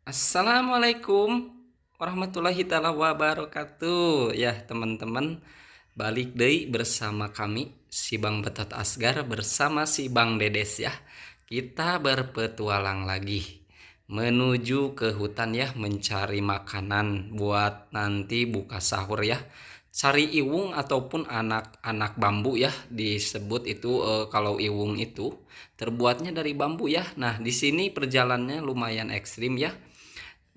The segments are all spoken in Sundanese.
Assalamualaikum warahmatullahi taala wabarakatuh. Ya, teman-teman, balik deui bersama kami, si Bang Betot Asgar bersama si Bang Dedes ya. Kita berpetualang lagi menuju ke hutan ya, mencari makanan buat nanti buka sahur ya. Cari iwung ataupun anak-anak bambu ya, disebut itu kalau iwung itu terbuatnya dari bambu ya. Nah, di sini perjalanannya lumayan ekstrim ya,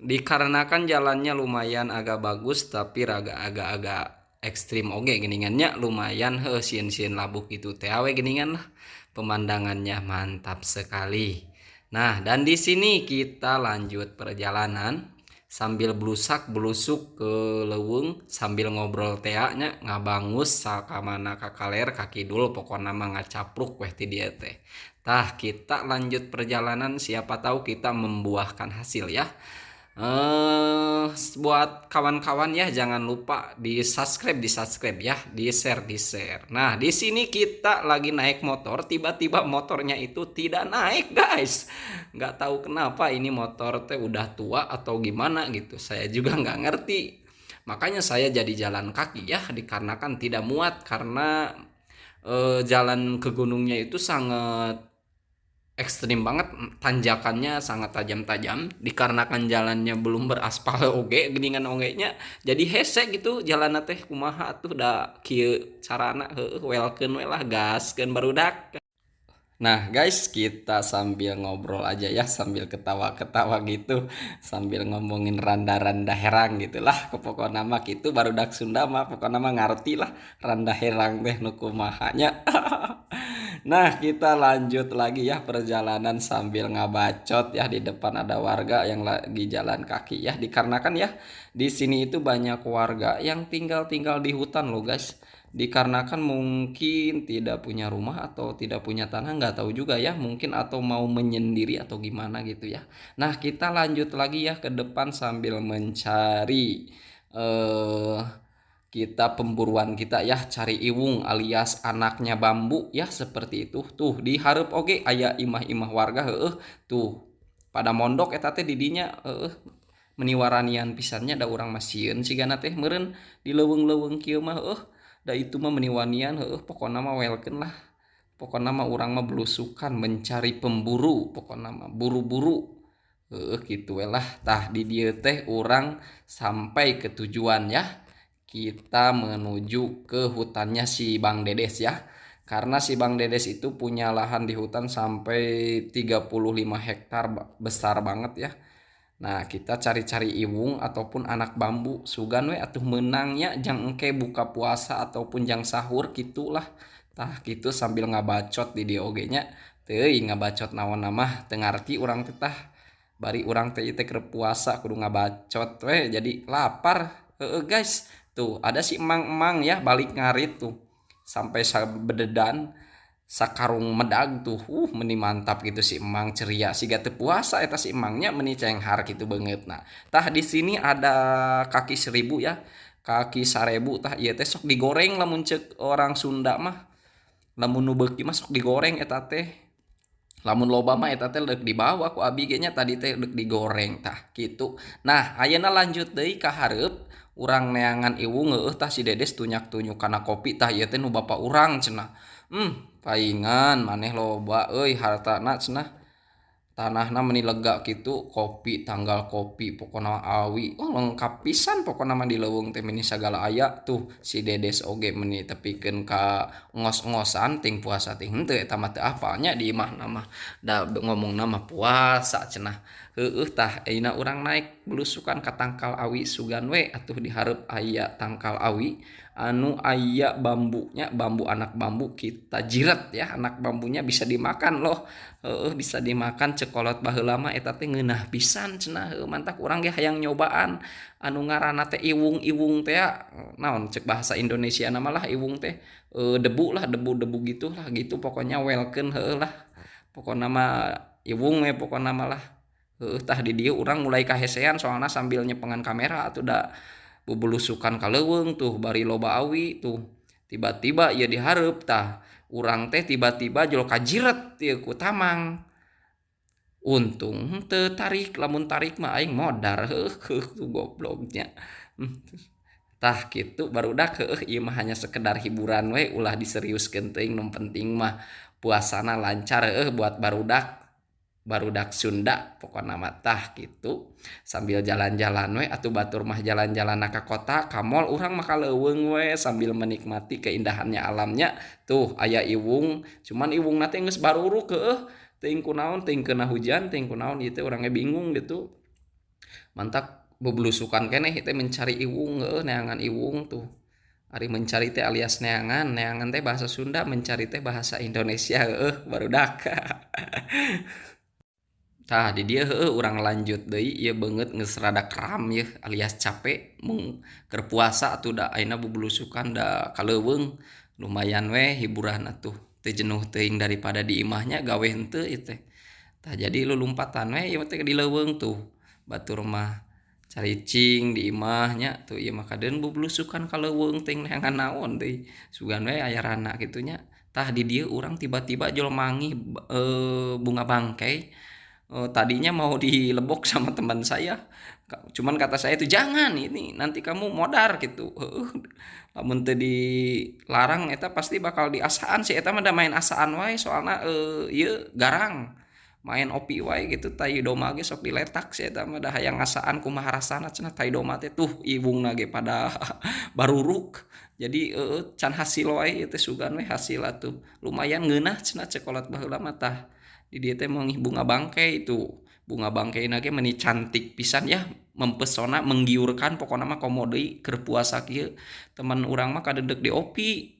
dikarenakan jalannya lumayan agak bagus tapi raga agak-agak ekstrim oge geningan nya, lumayan heuh, sieun-sieun labuh gitu teh we geningan lah. Pemandangannya mantap sekali. Nah, dan di sini kita lanjut perjalanan sambil blusak-blusuk ke leuweung sambil ngobrol tea nya, ngabangus sakamana ka kaler ka kidul, pokona mah ngacapruk weh ti dieu teh. Tah, kita lanjut perjalanan, siapa tahu kita membuahkan hasil ya. Buat kawan-kawan ya, jangan lupa di subscribe ya, di share, di share. Nah, di sini kita lagi naik motor, tiba-tiba motornya itu tidak naik, guys. Nggak tahu kenapa ini motor teh udah tua atau gimana gitu. Saya juga nggak ngerti. Makanya saya jadi jalan kaki ya, dikarenakan tidak muat karena jalan ke gunungnya itu sangat ekstrim banget, tanjakannya sangat tajam-tajam, dikarenakan jalannya belum beraspal oge geningan oge nya, jadi hese gitu jalan teh. Kumaha tuh da kieu carana? Heueuh, welkeun we lah, gaskeun, barudak. Nah guys, kita sambil ngobrol aja ya, sambil ketawa-ketawa gitu, sambil ngomongin randa-randa herang gitulah. Pokokna mah gitu, barudak Sunda mah pokokna mah ngarti lah randa herang teh nu kumaha nya. Nah, kita lanjut lagi ya perjalanan sambil ngabacot ya. Di depan ada warga yang lagi jalan kaki ya, dikarenakan ya di sini itu banyak warga yang tinggal-tinggal di hutan loh, guys, dikarenakan mungkin tidak punya rumah atau tidak punya tanah, nggak tahu juga ya, mungkin atau mau menyendiri atau gimana gitu ya. Nah, kita lanjut lagi ya ke depan sambil mencari kita pemburuan kita ya, cari iwung alias anaknya bambu ya, seperti itu tuh. Di hareup oge aya imah-imah warga, heueuh, tuh pada mondok eta teh didinya. Heueuh, meni waranian pisan nya, da urang mah sieun sigana teh meureun di leuweung-leuweung kieu mah. Heueuh, da itu mah meni wanian. Heueuh, pokona mah welkeun lah, pokona mah urang mah belusukan mencari pemburu, pokona mah buru-buru, heueuh, kitu we lah. Tah, di dieu teh urang sampai ke tujuan ya, kita menuju ke hutannya si Bang Dedes ya, karena si Bang Dedes itu punya lahan di hutan sampai 35 hektar, besar banget ya. Nah, kita cari-cari iwung ataupun anak bambu, sugan we atuh meunangnya jang engke buka puasa ataupun jang sahur gitulah. Tah, gitu sambil ngabacot di dieu oge nya. Teuing ngabacot naon mah teu ngarti urang teh. Tah, bari urang teh teh keur puasa kudu ngabacot we, jadi lapar. Heueuh guys, tuh ada si emang-emang ya, balik ngarit tuh sampai sabededan sakarung medag tuh. Meni mantap gitu si emang, ceria siga teu puasa eta si emangnya, meni cenghar gitu banget. Nah, tah, di sini ada kaki seribu ya, kaki sarebu. Tah, ieu teh sok digoreng lamun cek orang Sunda mah, lamun nu beuki mah sok digoreng eta teh. Lamun loba mah eta teh deuk dibawa ku abi ge nya, tadi teh deuk digoreng. Tah, kitu. Nah, ayeuna lanjut deui ka hareup, urang neangan iwung. Heueuh, tah si Dedes tunyak-tunyuk kana kopi. Tah, ieu teh nu bapa urang cenah. Paingan maneh loba euy hartana cenah, tanahna meni lega kitu, kopi, tanggal kopi, pokona awi, oh, lengkap pisan pokona mah. Di leuweung teh meni sagala aya. Tuh si Dedes oge meni tepikeun ka ngos-ngosan, ting puasa ting henteu eta mah teu apal nya, di imahna mah da ngomongna mah puasa cenah. Heueuh, tah, ayeuna urang naik belusukan ka tangkal awi, sugan we atuh di hareup aya tangkal awi anu aya bambunya, bambu, anak bambu. Kita jiret ya anak bambunya, bisa dimakan loh. Heueuh, bisa dimakan. Cek kolot baheula mah eta teh ngeunah pisan cenah. Heueuh, mantak urang ge hayang nyobaan anu ngaranna teh iwung-iwung teh naon cek bahasa Indonesia mah lah, iwung teh debu lah, debu-debu gitu lah, gitu pokoknya. Welkeun, heueuh lah, pokona mah iwung we pokona mah lah. Heueuh, tah, di dieu urang mulai kahesean soalna sambil nyepengan kamera atuh, da bubelusukan ka leuweung tuh bari loba awi tuh. Tiba-tiba ieu di hareup, tah, urang teh tiba-tiba jol kajiret ieu ku tamang. Untung teu tarik, lamun tarik mah aing modar heuh gobloknya. Tah kitu barudak heueuh ieu mah hanya sekedar hiburan we, ulah diseriuskeun teuing, nu penting mah puasana lancar heueuh buat barudak barudak Sunda pokona mah. Tah kitu, sambil jalan-jalan we atuh, batur mah jalan-jalan ka kota, ka mall, urang mah ka leuweung we sambil menikmati keindahannya alamnya. Tuh aya iwung, cuman iwungna teh geus baruruk heueuh, teuing kunaon, teuing keuna hujan, teuing kunaon ieu teh urang ge bingung gitu. Mantak beblusukan keneh teh mencari iwung heueuh, neangan iwung tuh. Ari mencari teh alias neangan, neangan teh bahasa Sunda, mencari teh bahasa Indonesia heueuh barudak. Tah di dieu heueuh urang lanjut deui, ieu beungeut geus rada kram yeuh alias capek mung keur puasa atuh, da ayeuna bublusukan da ka leuweung lumayan we hiburan atuh, teu jenuh teuing daripada di imahnya gawe henteu ieu teh. Tah jadi lulumpatan we ieu teh di leuweung tuh, batur mah caricing di imahnya tuh, ieu mah kadeun bublusukan ka leuweung teuing neangan naon deui, sugan we aya rana kitu nya. Tah di dieu urang tiba-tiba jol manggih bunga bangkai. Tadinya mau dilebok sama teman saya, cuman kata saya itu jangan, ini nanti kamu modar gitu. Heueuh, lamun teu dilarang eta pasti bakal diasaan si eta mah, da main asaan wae soalna ieu garang main opi wae gitu, tai domba ge sok diletak si eta mah, da hayang ngasaan kumaha rasana cenah tai domba teh. Tuh iwungna ge pada baruruk, jadi can hasil wae ieu teh, sugan we hasil atuh, lumayan ngeunah cenah cek kolot baheula mah. Tah di dieu teh manggih bunga bangkai itu, bunga bangkai ge meuni cantik pisan ya, mempesona, menggiurkan pokona mah, komo deui keur puasa kieu. Teman urang mah kadedek di opi,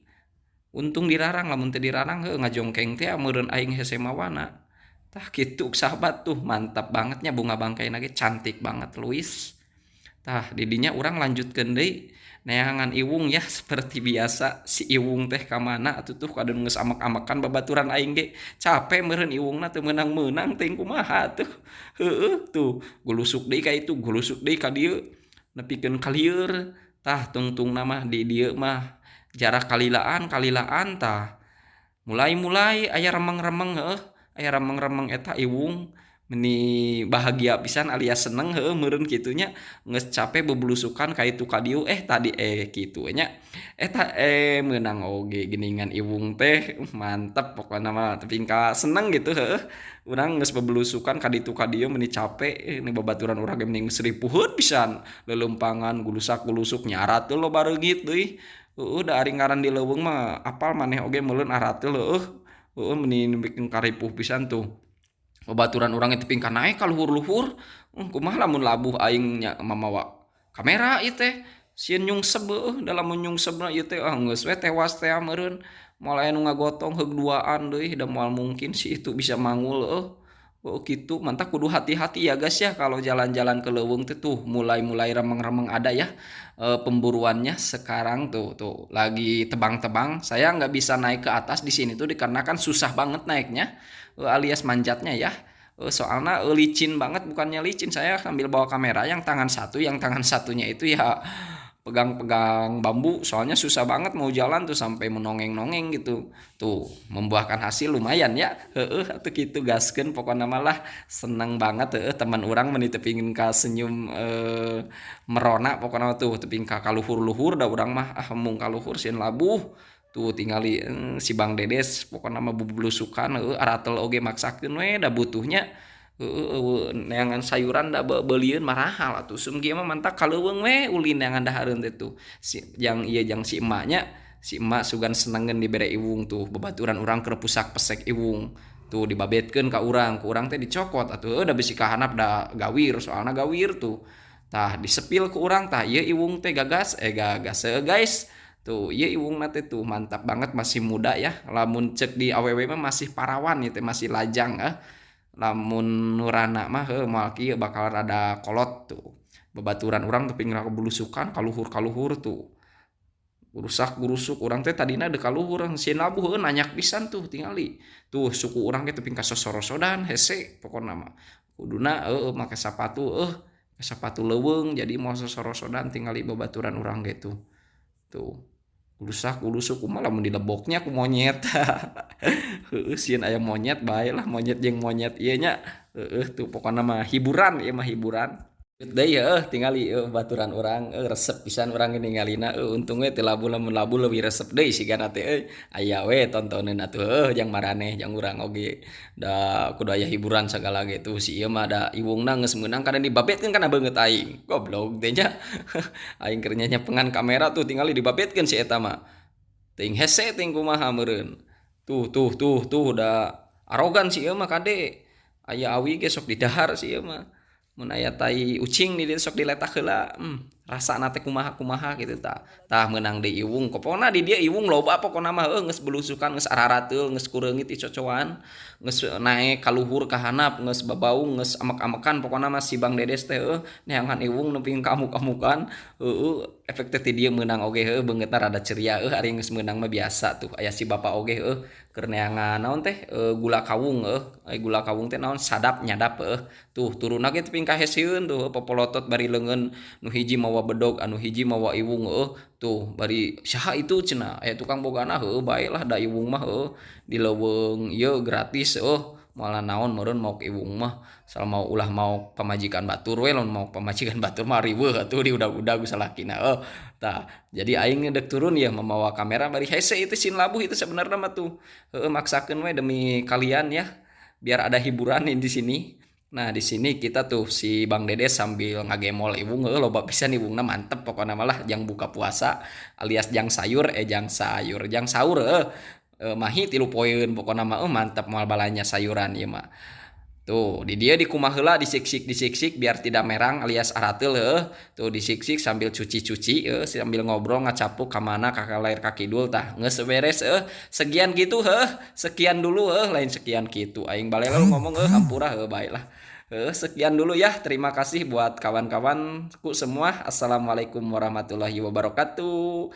untung dilarang, lamun teu dilarang heueuh ngajongkeng teh meureun aing hese mawana. Tah kitu sahabat, tuh mantap bangetnya bunga bangkai ge cantik banget Luis. Tah didinya urang lanjutkeun deui neangan iwung ya, seperti biasa. Si iwung teh ka mana atuh? Tuh kadeun geus amek-amekan babaturan aing ge capek meureun, iwungna teu meunang-meunang, teuing kumaha tuh. Heueuh, tuh gulusuk deui ka itu, gulusuk deui ka dieu, nepikeun ka lieur. Tah tungtungna mah di dieu mah jarak kalilaan kalilaan. Tah mulai-mulai aya remeng-remeng heueuh, aya remeng-remeng eta iwung, meni bahagia pisan alias seneng heueuh meureun kitu nya, geus capek beblusukan ka itu ka dieu, tadi kitu nya eta meunang oge geuningan iwung teh. Mantep pokona mah, tepi ka seneng gitu heueuh urang geus beblusukan ka ditu ka dieu meni capek. Ini babaturan urang ge meni geus ripuheun pisan leuleumpangan, gulusak-gulusuk, nyarateul loba reungit deui heueuh, da ari ngaran di leuweung mah apal maneh oge meureun arateul heueuh. Heueuh, meni nepikeun karipuh pisan tuh babaturan urang tepi ka naek ka luhur-luhur. Kumaha lamun labuh aing nya mamawa kamera ieu teh, sieun nyungsep heueuh, da lamun nyungsepna ieu teh ah geus we tewas teh meureun, moal aya nu ngagotong, heug duaan deui, da moal mungkin si itu bisa mangul heueuh. Oh gitu, mantak kudu hati-hati ya guys ya kalau jalan-jalan ke leuweung teh. Tuh mulai-mulai remeng-remeng ada ya pemburuannya sekarang tuh, tuh lagi tebang-tebang. Saya nggak bisa naik ke atas di sini tuh dikarenakan susah banget naiknya alias manjatnya ya. Soalnya licin banget, bukannya licin, saya sambil bawa kamera yang tangan satu, yang tangan satunya itu ya pegang-pegang bambu, soalnya susah banget mau jalan tuh sampai menongeng-nongeng gitu. Tuh membuahkan hasil lumayan ya heueuh atuh kitu, gaskeun pokoknya malah seneng banget heueuh. Teman urang meni tepingin ka senyum merona pokoknya. Tuh teping ka kaluhur-luhur, da urang mah ah embung ka luhur sieun labuh. Tuh tingali si Bang Dedes pokoknya mah bublusukan heueuh, aratel oge maksakeun we, da butuhnya heueuh neangan sayuran, da beulieun marahal atuh. Sum kieu mah mantak ka leuweung we ulin neangan dahareun teh. Tuh si jang ieu jang si emaknya, si emak sugan senengeun dibere iwung. Tuh babaturan urang keur pusak pesek iwung tuh, dibabetkeun ka urang, ku urang teh dicokot atuh heueuh, da bisi kahanap da gawir, soalna gawir tuh. Tah disepil ku urang, tah ieu iwung teh gagas gagas heueuh guys. Tuh ieu iwungna teh tuh mantap banget, masih muda ya, lamun cek di awewe mah masih parawan ieu teh, masih lajang ah. Lamun nurana mah heueuh moal kieu, bakal rada kolot. Tuh babaturan urang tepi bulusukan kaluhur-kaluhur tuh, gurusak gurusuk urang teh tadina deuk ka luhur sieun labuh heueuh, nanyak pisan. Tuh tingali tuh suku urang ge tepi ka sosorosodan, hese pokona mah kuduna heueuh make sapatu eueuh sepatu leuweung, jadi moal sosorosodan. Tingali babaturan urang ge tuh, tuh Gulusak gulusuk kumaha lamun dileboknya ku monyet. Heueuh, sieun aya monyet bae lah, monyet jeung monyet ieu nya. Heueuh, tuh pokona mah hiburan ieu mah, hiburan. Deui heueuh, tingali baturan urang resep pisan urang ningalina. Untung we teu labuh, lamun labuh leuwih resep deui sigana teh euy. Aya we tontoneun atuh heueuh, jang maraneh, jang urang oge da kudu aya hiburan sagala ge. Tuh si ieu mah da iwungna geus meunang kana dibabetkeun kana beungeut aing. Goblok teh nya. Aing keur nyanyepengan kamera tuh tingali dibabetkeun si eta mah. Teuing hese teuing kumaha meureun. Tuh tuh tuh tuh, da arogan si ieu mah, kade. Aya awi ge sok didahar si ieu mah. Mun aya tai ucing di dieu sok diletak heula. Rasana teh kumaha-kumaha kitu tah. Tah, meunang deui iwung. Pokona di dieu iwung loba pokona mah heueuh, geus belusukan, geus ararateul, geus kureungit dicocoan, geus naek ka luhur ka handap, geus babaung, geus amek-amekan pokona mah si Bang Dedes teh heueuh, neangan iwung nepi ka amuk-amukan. Heueuh, efek teh ti dieu meunang oge heueuh, beungeutna rada ceria heueuh, ari geus meunang mah biasa. Tuh aya si bapak oge heueuh, keur neangan naon teh, gula kawung heueuh, gula kawung teh naon, sadap nyadap heueuh. Tuh turunna ge tepi ka hesieun tuh popolotot bari leungeun nu hiji mawa bedog, anu hiji mawa iwung heueuh. Tuh bari saha itu cenah, aya tukang bogana heueuh, bae lah da iwung mah heueuh, di leuweung ieu gratis heueuh. Moal naon meureun maok iwung mah, asal mau ulah maok pamajikan batur we, lamun maok pamajikan batur mah riweuh atuh diudag-udag ku salakina heueuh. Tah, jadi aing deuk turun ya mamawa kamera bari hese itu sin labuh itu sebenarnya mah tuh. Heueuh, maksakeun we demi kalian ya, biar ada hiburan di sini. Nah, di sini kita tuh si Bang Dede sambil ngagemol iwung heueuh, loba pisan iwungna, mantep pokona malah jang buka puasa alias jang sayur, eh, jang sayur, jang sahur heueuh. Mahi 3 poeun pokona mah mantep, moal balanja sayuran ieu mah. Tuh, di dieu dikumaha heula, disiksik disiksik biar tidak merang alias arateul heueuh. Tuh disiksik sambil cuci-cuci heueuh, sambil ngobrol ngacapuk ka mana ka kaler ka kidul, tah geus beres heueuh. Sekian gitu heueuh, sekian dulu heueuh, lain sekian kitu. Aing balelo ngomong heueuh, hampura heueuh, bae lah. Heueuh, sekian dulu ya. Terima kasih buat kawan-kawanku semua. Assalamualaikum warahmatullahi wabarakatuh.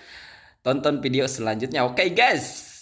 Tonton video selanjutnya. Oke, guys.